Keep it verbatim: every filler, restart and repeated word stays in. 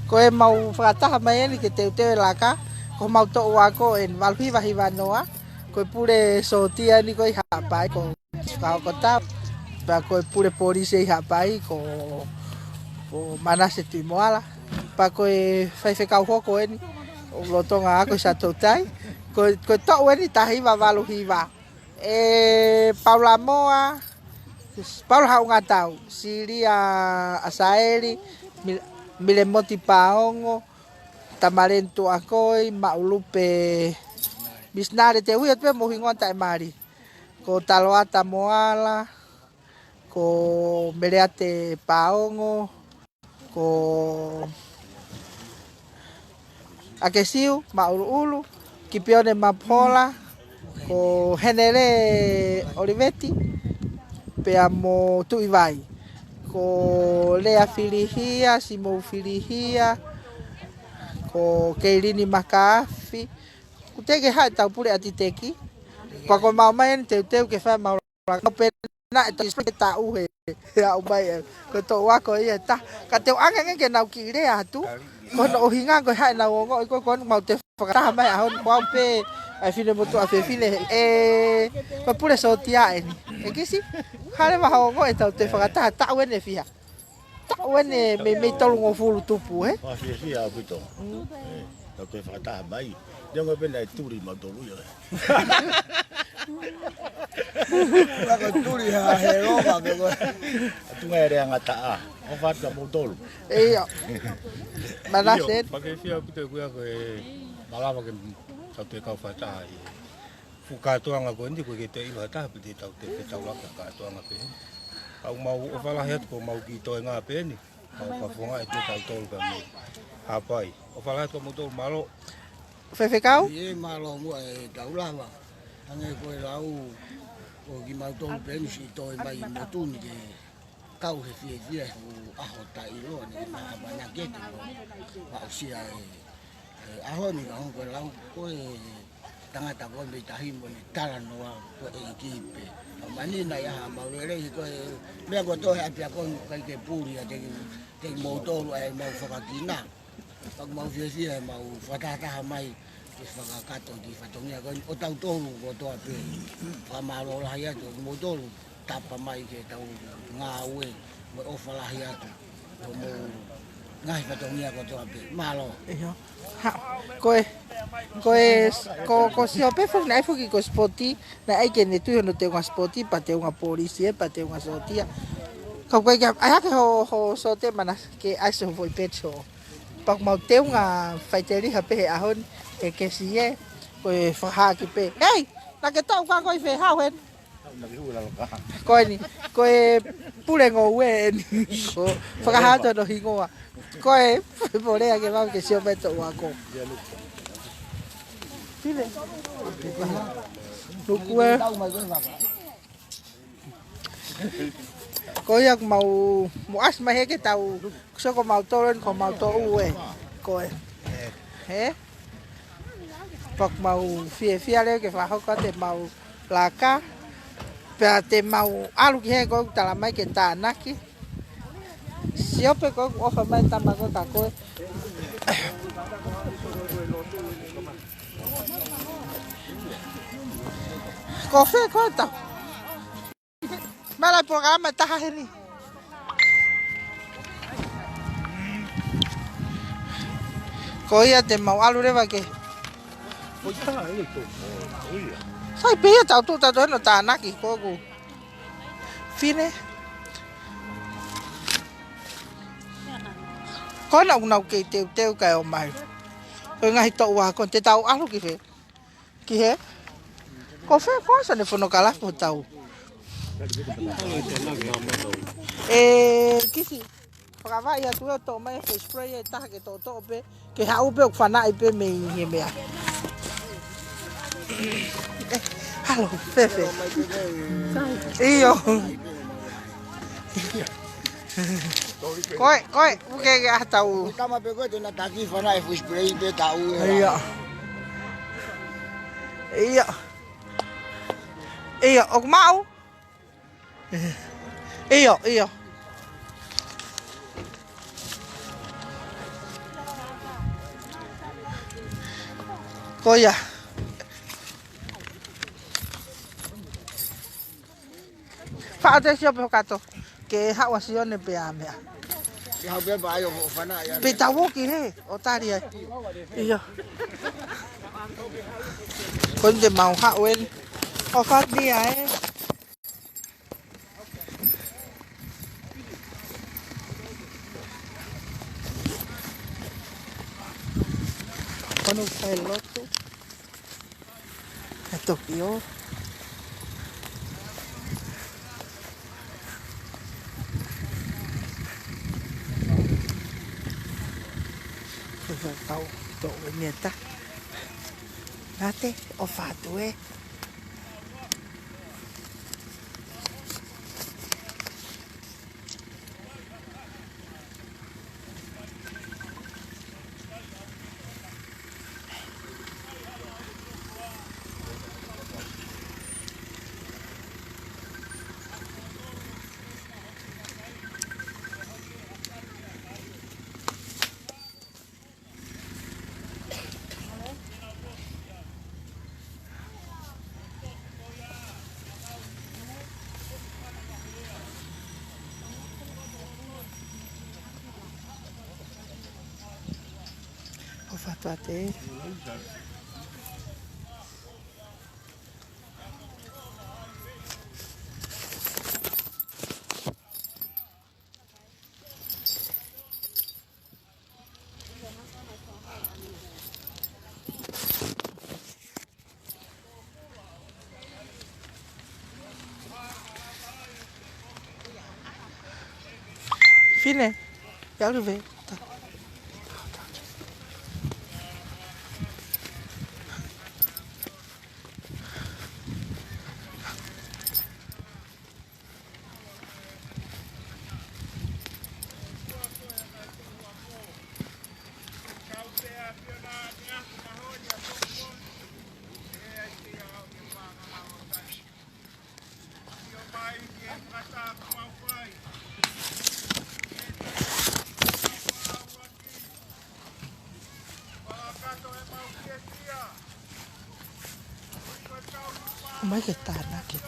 Ko e mau fakataha mai eni ke teuteu e laka, ko mau toʻu ako eni, valu hiva hiva noa, ko e pule sōtia eni ko e ʻi Haʻapai, ko Fakaokota, pea ko e pule polisi ʻi Haʻapai, ko, ko Manase Tuʻimoala, pea ko e faifekau hoko eni, ʻo lolotonga ako ʻi Sātoutai, ko, ko e toʻu eni taha hiva valu hiva. ʻE Paula Moa, Paula Haʻungatau, Silia ʻAsaeli, Mil-, Milemoti Paongo, Tamaleni Tuakoi, Maʻulupe Misinale, te u ui atu pē mo e hingoa taʻemali. Ko Taloata Moala, ko Meleate Paongo, ko ʻAkesiu Maʻuluʻulu, Kipione Mapola, ko Henele ʻOliveti, pea mo Tuʻivai, ko Lea Filihia, Simou Filihia, ko Keilini Makafi, ʻoku teʻeki ke haʻu ʻetau pule ʻa Titeki, pea ko mau mai eni teuteu ke fai mau laka pē naʻe tau taʻu he, he ʻaho mai ē. Ko e toʻu ako ia ʻe taha. Ka te u ʻange ange ke nau kiʻi lea atu. Ko hono ʻuhinga ko e hā ʻenau ongoʻi ko ē, ko eni mau toe fakataha mai ʻaho ni ko au pē ʻa e finemotuʻa fefine ē. Ko e pule sōtia eni. ʻE Kisi, hā leva hoʻo ongoʻi ʻetau toe fakataha taʻu eni ʻe fiha? Taʻu eni ʻe meimei tolungofulu tupu, ē? Fiefia ʻaupito. Mm. Ē, tau toe fakataha mai. Neongo pē naʻe tuli mautolu ia, ē. Ka ko e tuli ha heloka pē ko ē. ʻOku ʻi ai e lea ngataʻa. ʻOfa atu kia moutolu. ʻIo. Manase. ʻIo, pea ke fiefia ʻaupito ʻeku ako ē, malava ke tau toe kau fakataha ʻi he fuʻu kātoanga ko eni, ko e ke te ʻilo ha taha pe te tau toe fetaulaki ha kātoanga pē. Ka ʻoku mau ʻofa lahi atu ko mau kiʻi toenga pē eni. Mau fakafofongaʻi ʻe tautolu ka mei Haʻapai. ʻOfa lahi atu kia moutolu, mālō. Faifekau? ʻIo, mālō muʻa ʻetau lava. Hangē ko e lau, ko kimautolu pē eni siʻi toe mai motu ni ke kau he fiefia he fuʻu ʻaho taʻeʻiloa ni, ke maʻu ʻamanaki atu ʻo aʻusia e, e ʻaho ni, ka hangē ko e lau ko e tangata ko ē mei tahi mo ʻene talanoa ko e ʻEiki pē. ʻA mani nai aha mau lelei ko e meʻa ko ē ʻi he ʻapiako ni ʻoku ʻikai ke puli ʻa te, te moutolu ʻa e mau fakakina. Ka ʻoku mau fiefia ʻe mau fakataha mai ke fakakakato ki he fatongia ko eni ʻo tautolu kotoa pē. Fakamālō lahi atu kia moutolu. Tapa mai ke tau ngāue mo e ʻofa lahi atu. Ko mo ngaahi fatongia kotoa pē. Mālō. ʻIo. Ha, ko e, ko e, ko, ko Siope foki naʻe foki ko e sipoti, naʻe ʻai ke ne tui hono teunga sipoti, pea teunga polisi ē, pea teunga sōtia. Ka ko e ke, ʻai hake ho, ho sōtia Manase ke ʻai so foʻi peti ho. Pea ʻoku mau teunga faiteliha pē he ʻaho ni, he Kesi ē, ko e fakahā ki pē. Hei, naʻa ke tau ka ko e fehau heni. Ko eni, ko e pule ngoue eni. Ko fakahā atu hono hingoa. Ko e pule ake mau ke sio mai toʻu ako. Pile. Nuku ē. Ko ia ʻoku mau, mo ʻasi mai he ke tau, so ko mau tolo eni, ko mau toʻu ē. Ko e. He? Pea ʻoku mau fiefia leva ke fakahoko atu ʻemau laka. Pea te mau ʻalu ki he ko ē ʻoku tala mai ke tānaki. Siope ko ē ʻoku ʻofa mai tama ko ē ka ko e. Ko fē ko ē tau. Mala polokalama ʻe taha heni. Ko ia te mau ʻalu leva ke. Sai pē ia tau tuʻu tau toe no tānaki ko ʻeku fine. Ko ena ʻoku nau kei teuteu kae ō mai. Ko e ngaahi toʻu ako te tau ʻalu ki fē. Ki he? Ko fē ko ē sa ne fonokalafi mo tau. ʻE Kisi. Fakavaʻi atu ē ʻo toʻo mai e face spray ʻe taha ke toʻotoʻo pē. Ke haʻu pē ʻoku fanaʻi pē mei he meʻa. ʻE, halo, fefe. ʻIo. Ko e, ko e, ʻoku ke ke ʻatau. Tama pē ko ē te na taki fanaʻi face spray pē tau ē. ʻIo. ʻIo. ʻIo, ʻoku maʻu. ʻIo, ʻio. Ko ia. Faʻa te sio pē ho kato. Ke haʻu ʻa Sione pea meʻa. Ke haʻu pē ʻa e ʻofana ia. Pea tau ō ki hē, ʻo tali ai. ʻIo. Ko eni te mau haʻu eni. ʻOfa atu ia ē. Ko ʻenau fai lotu. ʻE Tokio. Ko e kau to e meta. Nate, ʻofa atu ē. ʻOfa atu ē. Fine, ia ulu vē. Mai ke tānaki.